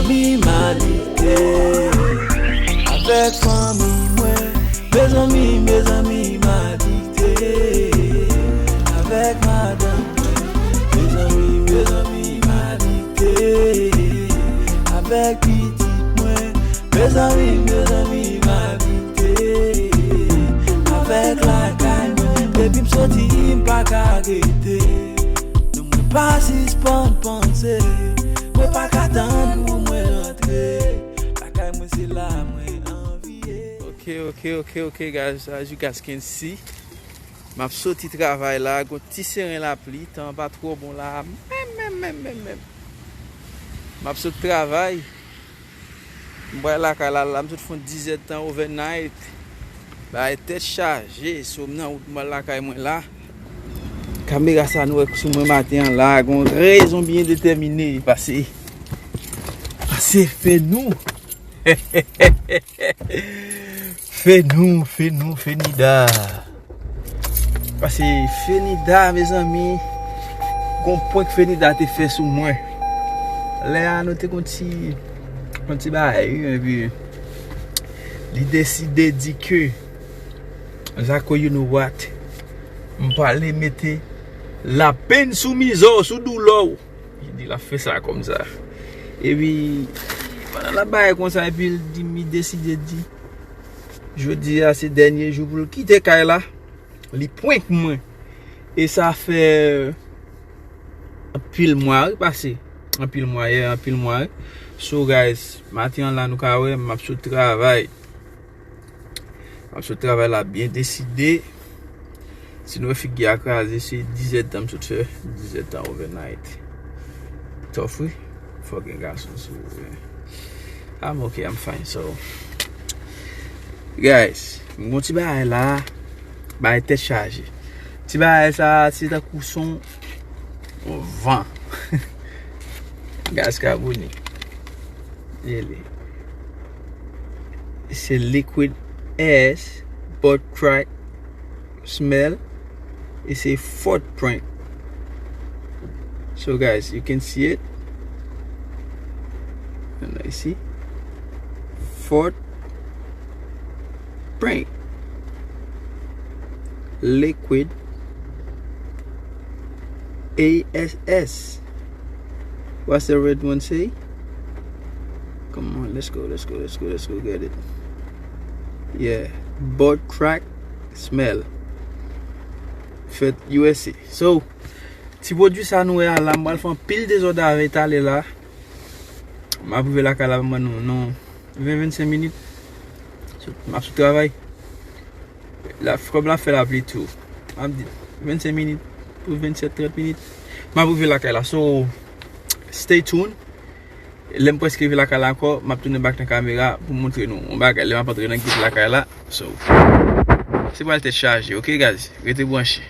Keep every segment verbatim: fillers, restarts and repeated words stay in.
Mi m adikte avèk fanmi mwen. Mezanmi, mezanmi, m adikte avèk madanm mwen. Mezanmi, mezanmi, m adikte avèk pitit mwen. Mezanmi, mezanmi, m adikte avèk lakay mwen. Depi m soti, m pa ka rete. Non, mwen pa sispann panse. Mwen pa ka tann pou mwen rantre. Lakay mwen se la mwen anvi ye. Ok, ok, ok, ok, guys. As you guys can see, m ap soti travay la. Gon ti seren lapli. Tan an pa twò bon la. Menm, menm, menm, menm, menm. M ap sot travay. M pral lakay la, la m sot fè yon dizèdtan overnight. Bagay tèt chaje, so m nan wout m pral lakay mwen la. Kamera sa nou wè sou mwen maten an la, gon rezon byen detèmine, pase, pase fè nou. Fè nou, fè nou, fè Nida. Pase Fenida, mezanmi, gon prank Fenida te fè sou mwen. Lè a nou te gon ti, gon ti bagay, wi, epi li deside di ke, Zako, you know what? M prale mete lapenn sou mizè w, sou doulè w. Li di l ap fè sa kòmsa. Epi, pandan l ap bay konsa, epi l di, mi deside di, jodi a se dènye jou pou l kite kay la. Li prank mwen. E sa fè anpil mwa, wi, pase. Anpil mwa, yeah, anpil mwa, wi. So, guys, maten an la, nou ka wè, m ap sot travay. M ap sot travay la byen deside. Si nou wè figi a kraze, se dizèdtan m sot fè. Dizèdtan overnight. Tough, wi. Fò gen gason sou ou, wi. I'm okay, I'm fine. So, guys, m gon ti bagay la. Bagay tèt chaje. Ti bagay sa, se tankou son van. Gaz kabonik. Li ye. Se liquid ass, butt crack, smell. E se Fort Prank. So, guys, you can see it. And I see Fort Prank. Liquid ass. What's the red one say? Come on, let's go, let's go, let's go, let's go get it. Yeah, butt crack smell. Fèt U S A. So, ti pwodui sa nou wè a la, m pral fè anpil dezòd avè talè la. M ap rive lakay la, m ban nou, non, ven, vennsenk minit. So, m ap sou travay. La, kòm l ap fè lapli tou. M ap di vennsenk minit pou vennsèt, trant minit. M ap rive lakay la. So, stay tuned. Lè m prèske rive lakay la ankò, m ap tounen back nan kamera pou m montre nou yon bagay. Lè m ap antre nan get lakay la. So, se pral tèt chaje, ok, guys? Rete branche.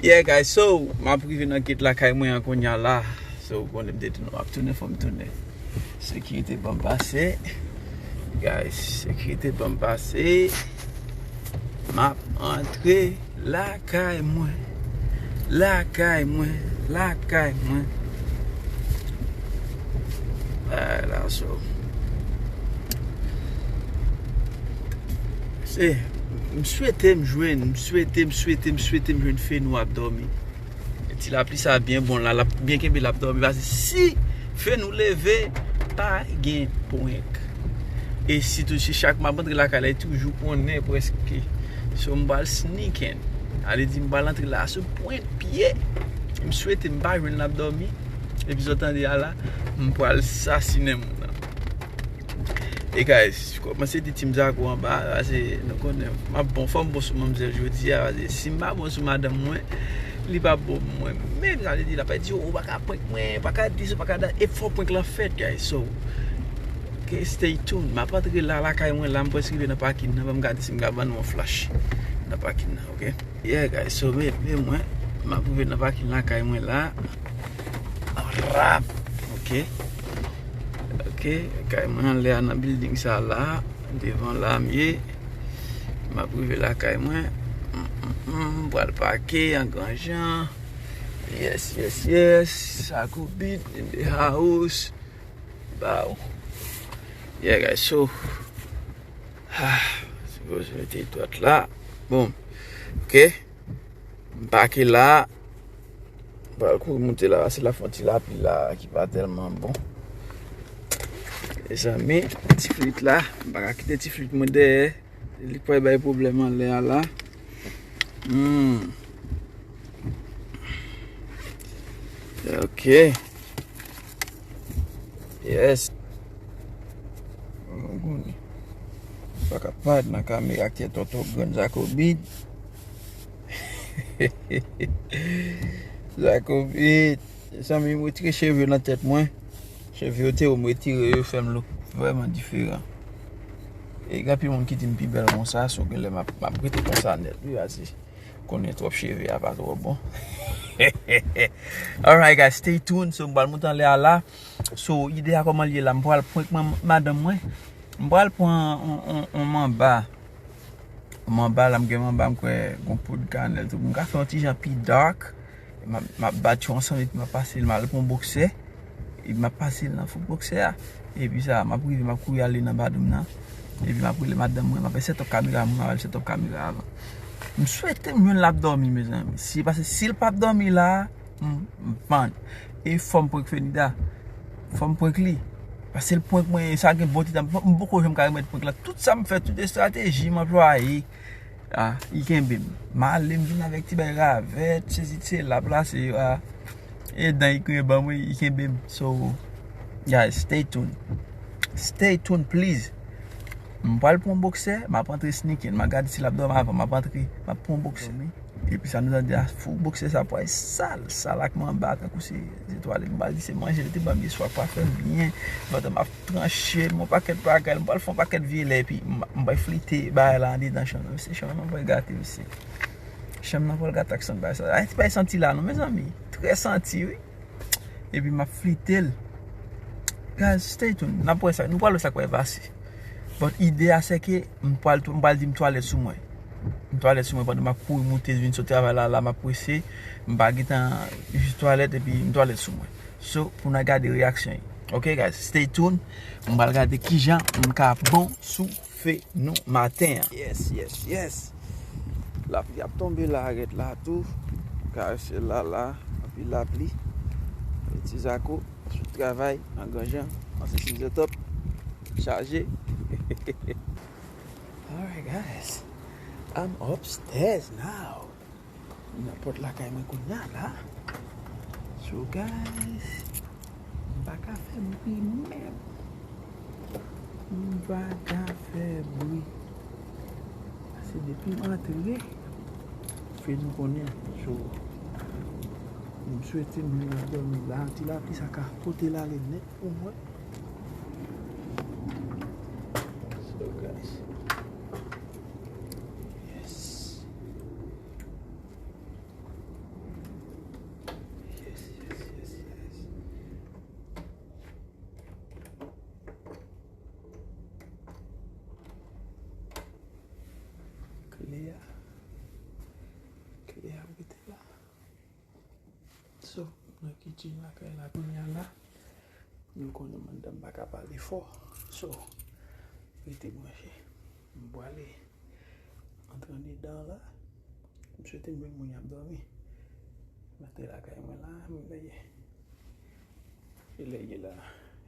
Yeah, guys, so, m ap rive nan get lakay mwen an kounye a la. So, ou konnen m te di nou m ap tounen, fò m tounen. Sekirite ban m pase. Guys, sekirite ban m pase. M ap antre lakay mwen. Lakay mwen, lakay mwen. Ala, so. Se, m swete m jwenn, m swete, m swete, m swete m jwenn Fenou ap dòmi. Ti lapli sa byen bon la, l ap byen kenbe, l ap dòmi. Paske si Fenou leve, pa gen prank. E sitou si chak m ap antre lakay la, li toujou konnen prèske. So, m pral sneak in. Ale di m pral antre la sou pwent pye. M swete m pa jwenn l ap dòmi. Epi sa w tande a la, m pral sasinen moun nan. E guys, kòmanse di Team Zako anba, paske nou konnen m ap bon, fò m bon sou manmzèl jodi a, paske si m pa bon sou madanm mwen, li p ap bon pou mwen menm, sa vle di l ap di, "Oh, ou pa ka prank mwen, ou pa ka di sa, ou pa ka dat," e fò prank lan fèt, guys. So, ok, stay tuned. M ap antre la, lakay mwen la, m prèske rive nan pakin nan, ban m gade si m ka ban nou yon flash nan pakin nan, ok? Yeah, guys, so, men, men mwen, m ap rive nan pakin lakay mwen la. Rap. Ok. Ok, kay mwen anlè a nan building sa la. Devan la m ye. M ap rive lakay mwen. M, m, m, m pral pake an gran jan. Yes, yes, yes. Sakobit in the house. Bow. Yeah, guys, so. Ah, sipoze mete dwat la. Bon. Ok. M pake la. M pral kouri moute la. Se la fon ti lapli la ki pa tèlman bon. Mezanmi, ti flit la. M pa ka kite ti flit mwen dèyè. Li pral bay pwoblèm anlè a la. Hmm. Ok. Yes. Mwen konnen. Pa ka pa nan kamera kè tonton grann Jakobit. Jakobit. Zanmi, m retire cheve nan tèt mwen. Cheve yo te yo, m retire yo, fè m look vrèman diferan. E gen anpil moun ki di m pi bèl konsa, so genlè m ap, m ap rete konsa nèt. Wi, azi. Konnen twòp cheve a pa twò bon. Alright, guys, stay tuned. So, m pral moute anlè a la. So, ide a kòman l ye la. M pral prank man-, madanm mwen. M pral pran on, on, on manba. Manba la, m gen manba, m kwè gon poud kanèl tou. M ka fè yon ti jan pi dark. M ap, m ap bat yo ansanm epi m ap pase l, m al pran boksè. Epi m ap pase l nan fouk boksè a. Epi sa, m ap rive, m ap kouri ale nan badoum nan. Epi m ap rele madanm mwen, m ap fè set up kamera mwen, m ap fè set up kamera avan. M swete m jwenn l ap dòmi, mezanmi. Si, paske si l p ap dòmi la, m, m pann. E fò m prank Fenida. Fò m prank li. Paske l prank mwen, sa gen bon ti tan. M poko janm ka remèt prank la. Tout sa m fè, tout estrateji m anplwaye, ah, li kenbe m. M ale, m vin avèk ti bay ravèt, sezi sela, plase yo, ah. E dan li kre ban mwen, li kenbe m. So, guys, stay tuned. Stay tuned, please. M pral pran boksè, m ap antre sneaking. M ap gade si l ap dòmi avan, m ap antre, m ap pran boksè. Epi sa nou tande a, fou boksè sa pral sal, sal ak manba tankou se, se twalèt. M pral di se manje li te ban m yè swa k pa fè m byen. Pandan m ap tranche l, yon pakèt bagay, m pral fè yon pakèt vye lè, epi m, m pral flite bagay la andedan chanm nan. Mesye, chanm nan pral gate, mesye. Chanm nan pral gate ak sant bagay sa. Ay, ti bagay santi la, non, mezanmi. Trè santi, wi. Epi m ap flite l. Guys, stay tuned. N ap wè sa. Nou pral wè sa k pral pase. But ide a se ke m pral, m pral di m twalèt sou mwen. M twalèt sou mwen pandan m ap kouri moute vin sot travay la, la m ap prese. M pa gentan jis twalèt epi m twalèt sou mwen. So, pou n a gade reyaksyon li. Ok, guys, stay tuned. M pral gade kijan m ka bon sou fe nou maten an. Yes, yes, yes. Lapli ap tonbe la, arèt la tou. Karese la, la, anpil lapli. E ti Zako sou travay, nan Gran Jan, an sesi zotòp, chaje. Alright, guys. I'm upstairs now. M nan pòt lakay mwen kounya la. So, guys, m pa ka fè bri menm. M pa ka fè bri. Paske depi m antre, fè nou konnen. So, m swete m jwenn ap dòmi la. Ti lapli sa ka pote l ale nèt pou mwen. So, guys. Yes. Yes, yes, yes, yes. Kle a. Kle a rete la. So, nan kitchen lakay la kounya la. Nou konnen madanm pa ka pale fò. So, rete branche. M pwale antre andedan la. M swete m jwenn moun y ap dòmi. M antre lakay mwen la, m veye. Kilè ye la?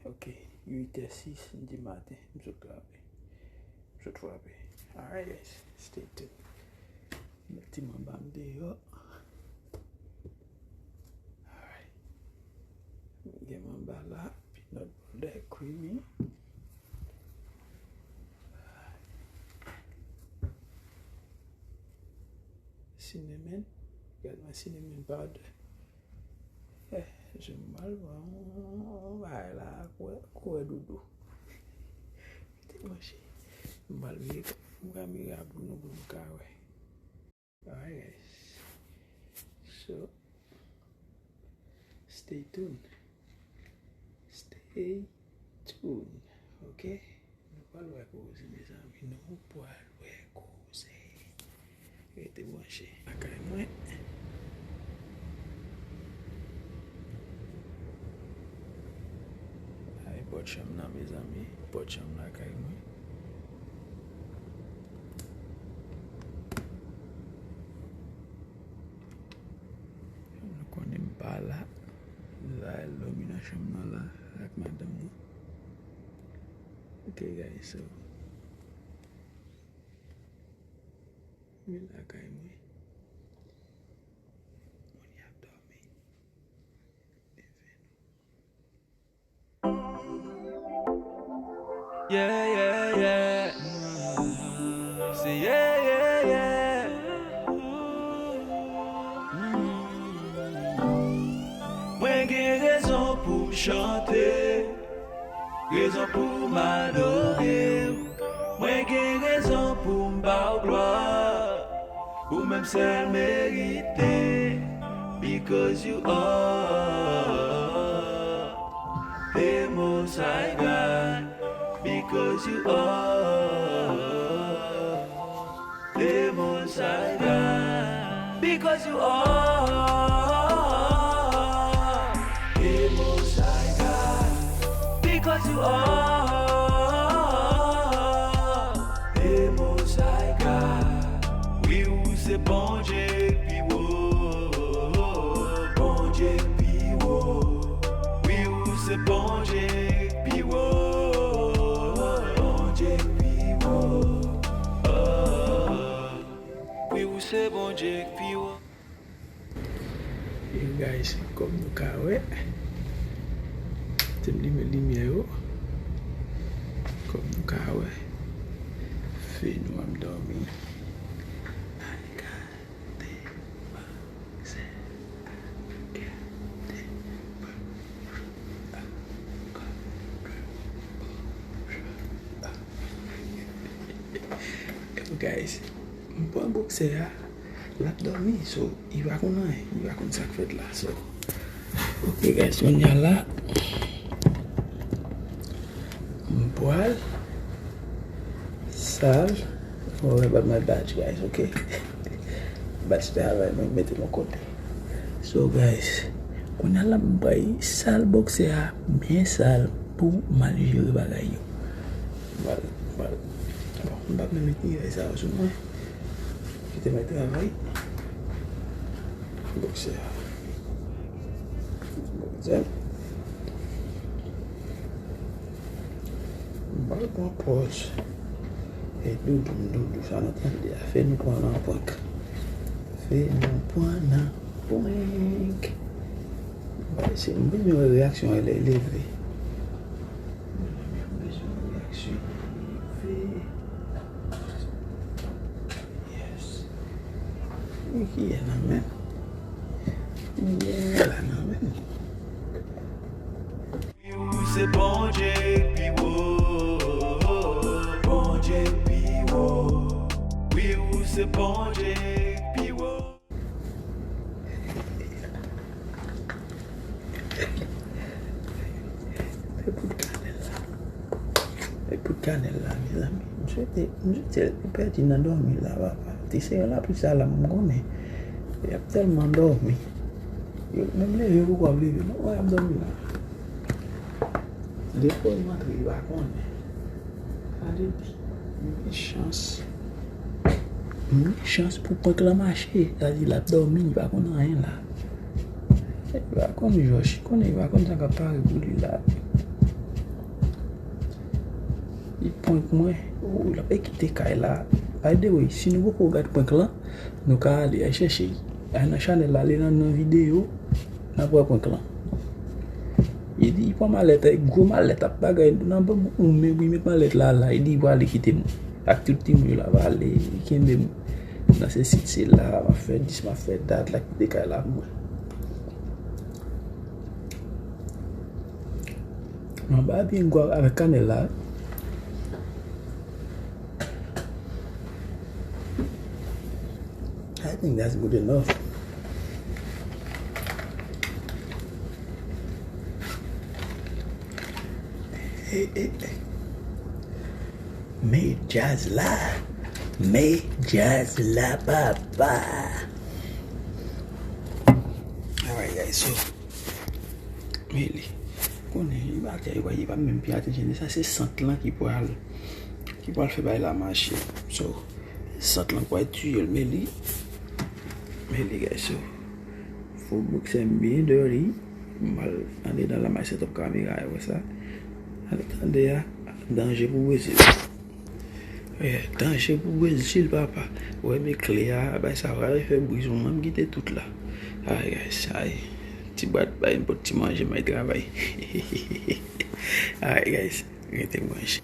Ok, uit è sis di maten. M sot frape. M sot frape. Alright, guys, stay tuned. Met ti manba m deyò. Alright. Gen manba la, peanut butter, creamy. Cinnamon. Gade mwen cinnamon powder. Eh, je mal, bon, bagay la, kouwè, kouwè doudou. Te branche. M pral vire kamera pou nou, pou nou ka wè. Alright, guys. So, stay tuned. Stay tuned. Ok? Nou pral wè koze, mezanmi. Nou pral wè koze. Rete branche. Lakay mwen. Chanm nan, mezanmi, pòt chanm lakay mwen. Nou konnen m pa la. Zayèl dòmi nan chanm nan la ak madanm mwen. Ok, guys, so. Vin lakay mwen. Moun y ap dòmi. Yeah, yeah, yeah. Say yeah, yeah, yeah. Mwen gen rezon pou m chante. Rezon pou m adore w. Mwen gen rezon pou m ba w glwa. Ou menm sèl merite. Because you are the Most High God. Because you are the Most High God. Because you are the Most High God. Because you are the Most High God. Wi, ou se Bondye k pi wo. Bondye k pi wo. Wi, ou se Bondye k pi wo. Bondye k pi wo. Oh. Wi, ou se Bondye k pi wo. Yo, guys, kòm nou ka wè, te m limen limyè yo. Kòm nou ka wè, fè nou ap dòmi. Al gade bòksè, al gade bòksè. Yo, guys, m pran bòksè a, l ap dòmi, so, li pa konn anyen, li pa konn sa k fèt la, so. Ok, guys, kounye a la, m pral sal, oh, about my badge, guys, ok? Badge travay mwen, mete l yon kote. So, guys, kounye a la, m pral sal bòksè a, byen sal, pou m al jere bagay yo. M pral, m pral, bon, m p ap menm met limyè sa yo sou mwen. Kite mwen travay. Bòksè a. Bòksè. M pral pran pòz. E doudou m, doudou sa nou tande a. Fè nou pran nan prank. Fè nou pran nan prank. Mwen se, m bezwen wè reyaksyon an lè l leve. M bezwen wè reyaksyon an lè l leve. Yes. Men kiyès la menm? Kiyès la nan menm? Wi, ou se Bondye k pi wo. Bondye k pi wo. Wi, ou se Bondye k pi wo. Mete bout kanèl la. Mete bout kanèl la, mezanmi. M swete, m swete li pèdi nan dòmi la, papa. Ti seyè lapli sa la, m konnen. Y ap tèlman dòmi. Yo, menm leve, yo poko ap leve. Non, y ap dòmi la. Depi w antre, li pa konnen. Sa vle di, li gen chans. Li gen chans pou prank lan mache. Sa vle di, l ap dòmi, li pa konn anyen la. Li pa konn Jòj, li konnen li pa konn sa k ap pare pou li la. Li prank mwen. Oh, l ap kite kay la. By the way, si nou poko gad prank lan, nou ka ale, al chèche. Al nan chanèl la, ale nan, nan videyo, n ap wè prank lan. Li di, li pran malèt, gwo malèt, ap bagay, nan ban m yon men pou li met malèt la, la, li di, li prale kite m. Ak tout timoun yo, l ap ale, li kenbe m. Nan se sit, se la, m ap fè dis, m ap fè dat, l ap kite kay la pou mwen. M ap bay byen gwa avèk kanèl la. I think that's good enough. Hey, hey, hey. Men djaz la. Men djaz la, papa. Alright, guys, so, men li. Konnen, li pa kè, li pa, li pa menm pay atansyon de sa, se sant lan ki pral, ki pral fè bagay la mache. So, sant lan pral tiye l, men li, men li, guys, so. Fo boukse m byen dirty. M al andedan la, m al set up kamera, yo wè sa. Al tande a, danje pou Brezil. Yeah, danje pou Brezil, papa. Ou wè, men kle a, bay sa, pral fè bri sou mwen, m kite tout la. Ay, guys, ay. Ti bwat, bay, m pot ti manje, may travay. Ay, guys, rete branche.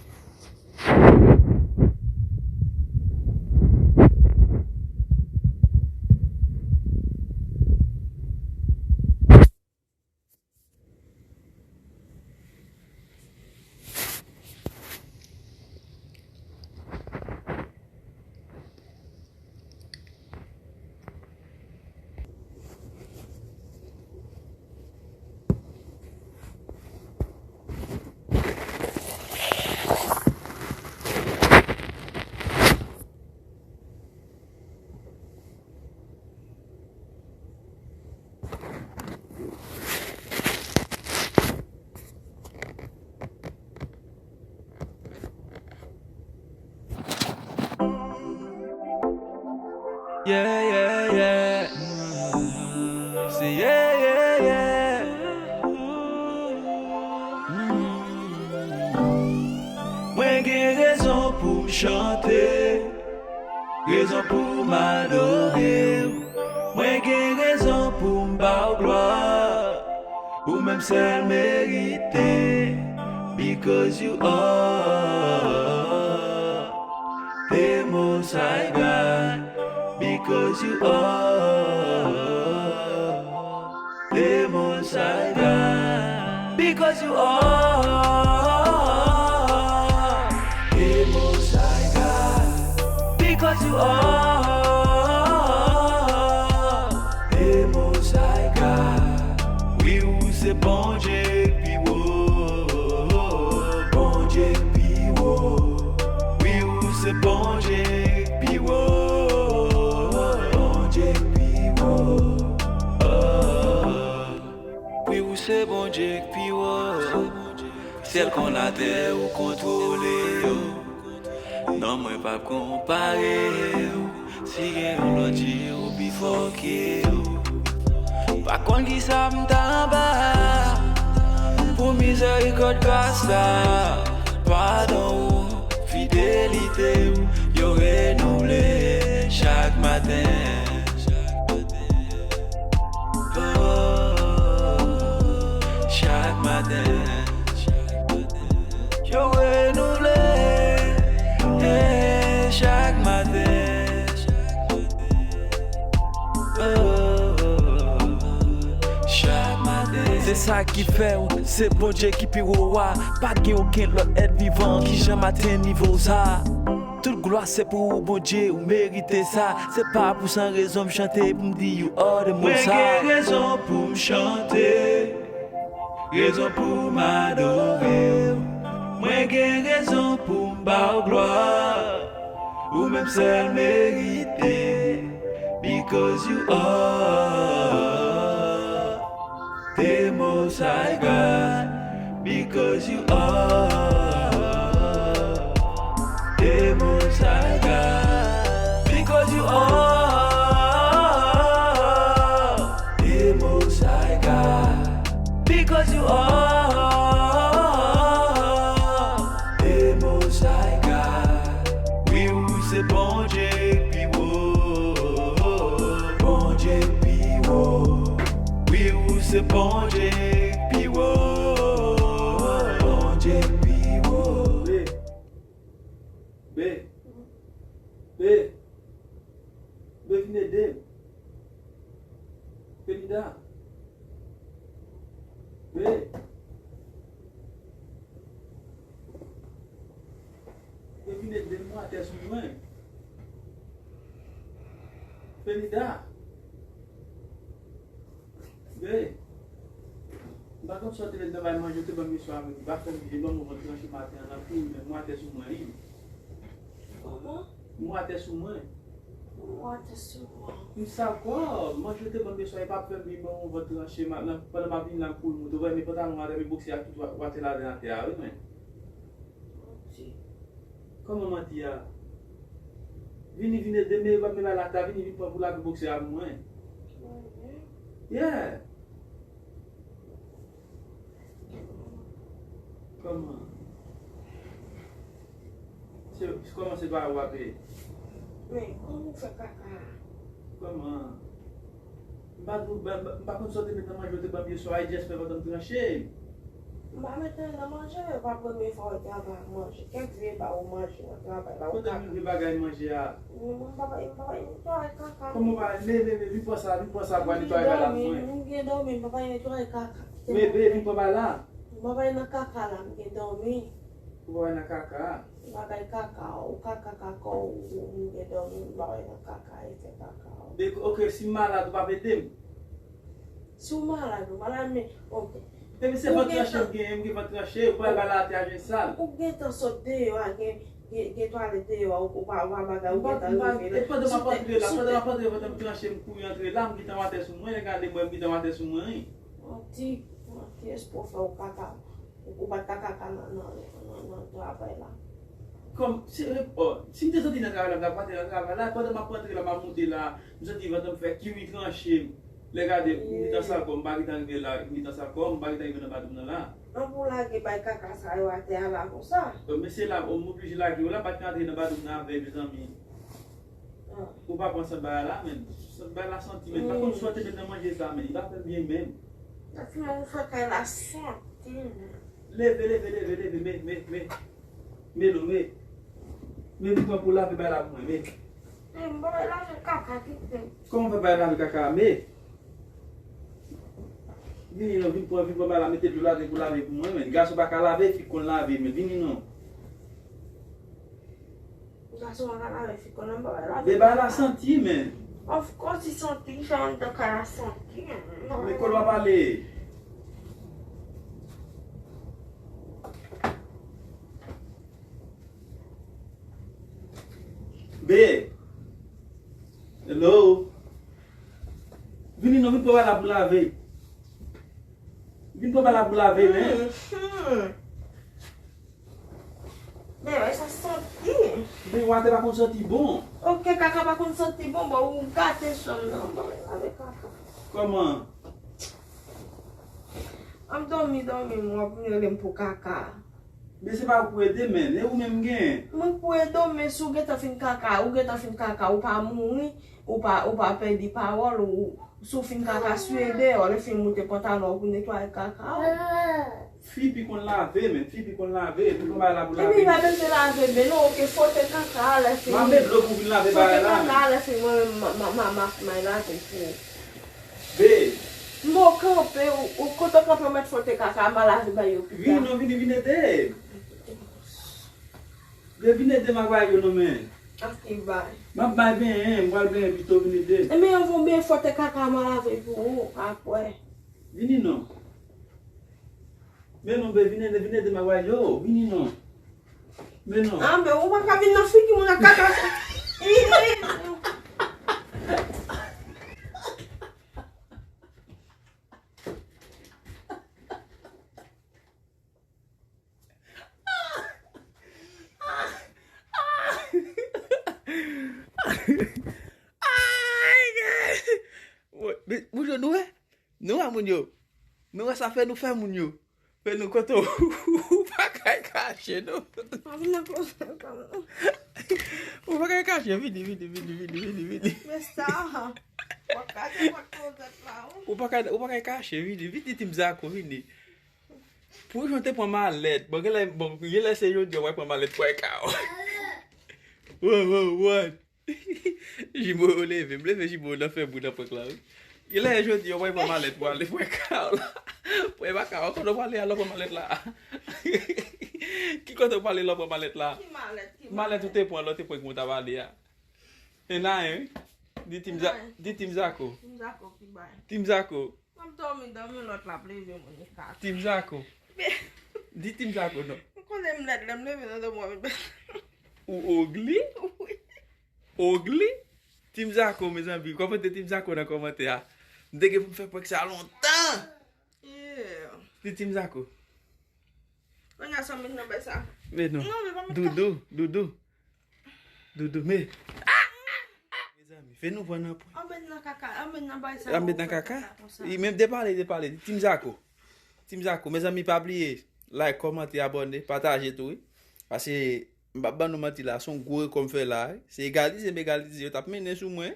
Yeah, yeah, yeah. Se yeah, yeah, yeah. Mwen gen rezon pou m chante, rezon pou m adore w. Mwen gen rezon pou m ba w glwa. Ou menm sèl merite, because you are the Most High God, because you are the Most High God, because you are the Most High God, because you are the Most High God. Wi, ou se Bondye k pi wo, Bondye k pi wo. Wi, ou se Bondye k pi wo, Bondye k pi wo. Oh. Wi, ou se Bondye k pi wo. Syèl kon latè, ou kontwole yo. Non, mwen p ap konpare w. Si gen yon lòt Dye, ou pi fò ke yo. Pa konn kisa m ta anba pou mizèrikòd, gras la, padon ou, fidelite w, yo renouvle chak maten. Oh, chak maten. Yo renouvle, eh, chak maten. Oh, chak maten. Se sa ki fè w se Bondye ki pi wo a. Pa gen okenn lòt èt vivan ki janm atenn nivo sa. Tout glwa se pou ou, Bondye, ou merite sa. Se pa pou san rezon m chante pou m di you are the Most High. Mwen gen rezon pou m chante, rezon pou m adore w. Mwen gen rezon pou m ba w glwa. Ou menm sèl merite, because you are the Most High God, because you are the Most High God, because you are the Most High God, because you are the Most High God. Wi, ou se Bondye k pi wo, Bondye k pi wo. Wi, ou se Bondye k pi wo, Bondye k pi wo. Be, be, be, vin ede m. Felida. Be. Be, vin ede m, mwen atè sou mwen. Felida. Be. M pa konn sa w te met nan bay manje, w te ban m yè swa, men m pa konn, je ban m yon vant tranche maten an, anpil, men mwen atè sou mwen, wi. Kòman? Mwen atè sou mwen. Mwen atè sou mwen. M sa kò, manje te ban m yè swa, e pa fè m vin ban m yon vant tranche, m ap, nan, pandan m ap vin la m kouri moute. Ou wè, men pantalon atè, men bokse ak tout wa-, watè ladan atè a, wi, men. Kòman manti a? Vini, vini ede, men, men bagay la ta, vini, vin pran pou lave bokse a pou mwen. Yeah. Kòman? Se, kòman se pa ou ape? Men, kòman w fè kaka a? Kòman? M pa, m pa, m pa konn sa w te met nan manje w te ban m yè swa, e jès fè pandan m tranche. M pa met anyen nan manje, e pa premye fwa w te anba manje. Kèk jou e ba ou manje nan travay la, ou kaka. Kote m vle bagay manje a? M, m pa, m pa netwaye kaka. Kòman w pa, men, men, men, vin pran sa, vin pran sa pou al netwaye bagay la pou mwen. M gen dòmi, m pa netwaye kaka. Men, men, vin pran bagay la. M pa nan kaka la, m gen dòmi. Ou pa nan kaka? M pa bay kaka, ou kaka kaka, ou, ou, ou gen dòmi, m pa bay nan kaka, e fè kaka. Be, ok, si m malad, ou p ap ede m? Si w malad, ou malad, men, ok. Epi se vant tranche m genyen, m gen vant tranche, ou pral bay la atè a jen sal. Ou gentan sot deyò a, gen, gen, gen twalèt deyò a, ou, ou pa, ou pa bagay, ou gentan rive la. E pandan m ap antre la, pandan m ap antre, pandan m tranche, m kouri antre la, m gentan watè sou mwen, gade mwen, m gentan watè sou mwen, wi. Manti, manti, espwa w fè w kaka. Ou, ou pa t ka kaka nan, nan, nan, nan travay la. Kòm, si, oh, si m te soti nan travay la, m t ap pati nan travay la, pandan m ap rantre la, m ap moute la, m santi vant lan fè kiwi tranche m. Lè gade, m gentan sal kò m, m pa gentan rive la, m gentan sal kò m, m pa gentan rive nan badwoum nan la. An pou lage bay kaka sa yo atè a la konsa. Oh, men se la, oh, m oblije lage yo la, m pa t ka antre nan badwoum nan avè l, mezanmi. Ou pa pran sant bagay la, men. Sant bagay la santi, men. Pa konn sa w te met nan manje sa, men. Li pa fè m byen, men. Sa ti moun fè kay la santi, men. Leve, leve, leve, leve, men, men, men. Men non, men. Men vin pran pou lave bagay la pou mwen, men. Men, m pa lave kaka ki fè. Kòman w fè pa lave kaka, men? Vini non, vin pran, vin pran bagay la, mete dlo ladan pou lave pou mwen, men. Gason pa ka lave, fi konn lave, men. Vini non. Gason pa ka lave, fi konn lave, bagay la. Men bagay la santi, men. Of course, li santi, sa anndan kay la santi, men. Men kote w ap ale? Be. Hello. Vini non, vin pran bagay la pou lave. Vin pran bagay la pou lave, men. Mhm. Men wè sa santi. Men watè pa konn santi bon. Ok, kaka pa konn santi bon, bon, ou gate chanm nan. Bon, lave kaka. Kòman? An m dòmi, dòmi, m w ap vin rele m pou kaka. Men se pa ou pou ede, men. E ou menm gen. Mwen pou ede w, men si w gentan fin kaka, ou gentan fin kaka, ou pa mouri, ou pa, ou pa pèdi pawòl, ou, si w fin kaka, swiye deyò, lè fin moute pantalon, ou pou netwaye kaka w. Fi pi konn lave, men. Fi pi konn lave. Pi konn bay la pou lave. Epi pa bezwen lave, men non, ok, fwote kaka a, lè fin. M ap met dlo pou vin lave bagay la, men. Fwote kaka a, lè fin, mwen menm, m, m, m, m ap may lave pou ou. Be. M bo kanpe, ou, ou kote w kanpe, w mèt fwote kaka a, m a lave bay yo pita. Vini non, vini, vin ede. Be, vin ede m ak bagay yo non, men. Ok, bay. M ap bay benyen, m pral benyen pito, vin ede. Ebyen, yon bon benyen fwote kaka a, m a lave pou ou, apre. Vini non. Men non, be, vin ede, vin ede m ak bagay yo, vini non. Men non. Ah, men ou pa ka vin nan figi moun ak kaka. Ay, men, moun yo, nou wè? Nou wè moun yo? Nou wè sa fè nou fè moun yo? Fè nou kote w pa kay kache, non. Pa vin nan klozèt la, non. Ou pa kay kache, vini, vini, vini, vini, vini, vini. Men sa, w ap kache nan klozèt la, wi. Ou pa kay, ou pa kay kache, vini, vini, Team Zako, vini. Pou jan w te pran malèt, bon, genlè, bon, genlè se jodi a w pral pran malèt pou al ka w. Wè, wè, wè. Jimo yo leve, m leve jimo yo nan fè bri nan prank la, wi. Genlè jodi a w pral pran malèt pou ale prank la. Prank pa ka, kote w prale a lè w pran malèt la? Ki kote w prale lè w pran malèt la? Ki malèt? Ki malèt ou te pran lè w te prank mwen t ap ale a? E n a en, wi. Di Team Za-, di Team Zako. Team Zako ki bay. Team Zako. M ap dòmi, dòmi, lòt la ap leve, Monica. Team Zako. Di Team Zako non. Ou konnen m lèd, lè m leve nan dòmi, m ap... Ou ogli? Wi. Ogli? Team Zako, mezanmi. Kòmante Team Zako nan kòmantè a. M te gen pou m fè prank sa lontan. Di Team Zako. Kounye a sa met nan bay sa. Men non. Non, men pa met Doudou, Doudou. Doudou, men. Mezanmi, fè nou pran nan pwen. An met nan kaka, an met nan bay sa. An met nan kaka. Li menm depale, depale. Team Zako. Team Zako, mezanmi, pa bliye like, kòmante, abòne, pataje tou, wi. Paske m p ap ban nou manti la, se yon gwo rekò m fè la, wi. Se egalize, m egalize, yo t ap mennen sou mwen.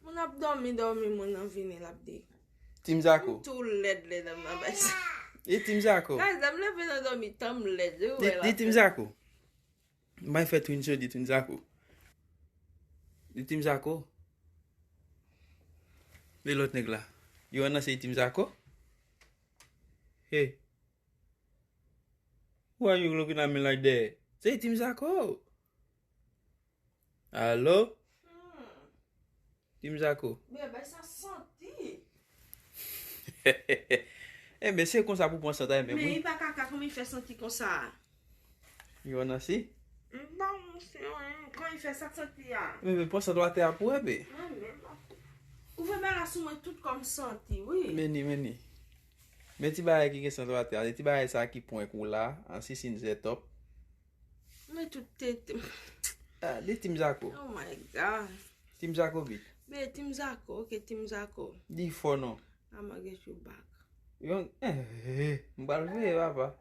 Moun ap dòmi, dòmi, moun nan vini, l ap di. Team Zako. M tou lèd, lèd, m nan bay sa. E Team Zako. Guys, m leve nan dòmi, tan m lèd, wi, wè la. Di Team Zako. M bay fè Twin Jodi, Twin Zako. Di Team Zako. Di lòt nèg la. Yo annan se Team Zako. Hey. Why you looking at me like that? Se Team Zako. Alo? Team Zako. Men bay sa santi. Enben, se konsa pou pran sant a, enben. Men wi. Li pa kaka, kòman li fè santi konsa? You wanna see? M pa wè, kòman li fè sa santi a? Men, men, pran sant atè a pou wè, be. Mwen menm, ou fè bagay la sou mwen tout kò m santi, wi. Men ni, men ni. Men ti bagay ki gen sant atè a, ti bagay sa ki prank ou la, an sisin zètòp. Men tout tete. Ah, di Team Zako. Oh my God. Team Zako vit. Men Team Zako, ok, Team Zako. Di fò non. I'ma get you back. Yon, eh, eh, eh, m pral veye, papa.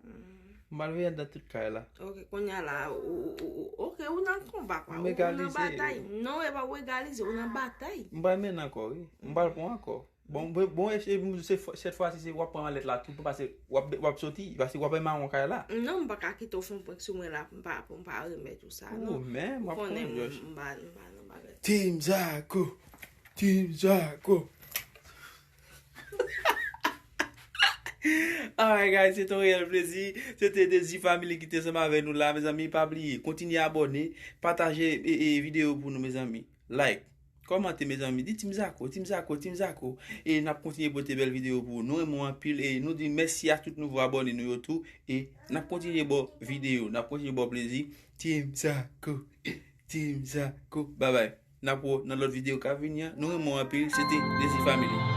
M pral veye anndan tout kay la. Ok, kounye a la, ou, ou, ou, ou, ok, ou nan konba, kwa. Ou, ou nan batay. Non, e pa ou egalize, ou nan batay. M pral mennen ankò, wi. M pral pran ankò. Bon, bon, bon, e, e, se fwa, sèt fwa si se w ap pran anlèt la tou, paske w ap, w ap soti, paske w ap mawon kay la. Non, m pa ka kite w fè yon prank sou mwen la, pou m pa, pou m pa remèt ou sa, non. Ou menm, w ap konnen, Josh. M pa, m pa nan bagay. Team Zako! Team Zako! Alright, guys, se te yon reyèl plezi. Se te Dezi Family ki te ansanm avè nou la, mezanmi. Pa bliye, kontinye abòne, pataje, e, e, videyo pou nou, mezanmi. Like, kòmante, mezanmi. Di Team Zako, Team Zako, Team Zako. E n ap kontinye pote bèl videyo pou ou. Nou renmen w anpil. E nou di mèsi a tout nouvo abòne nou yo tou. E n ap kontinye ba w videyo. N ap kontinye ba w plezi. Team Zako. Team Zako. Bye bye. N ap wè w nan lòt videyo k ap vini an. Nou renmen w anpil. Se te Dezi Family.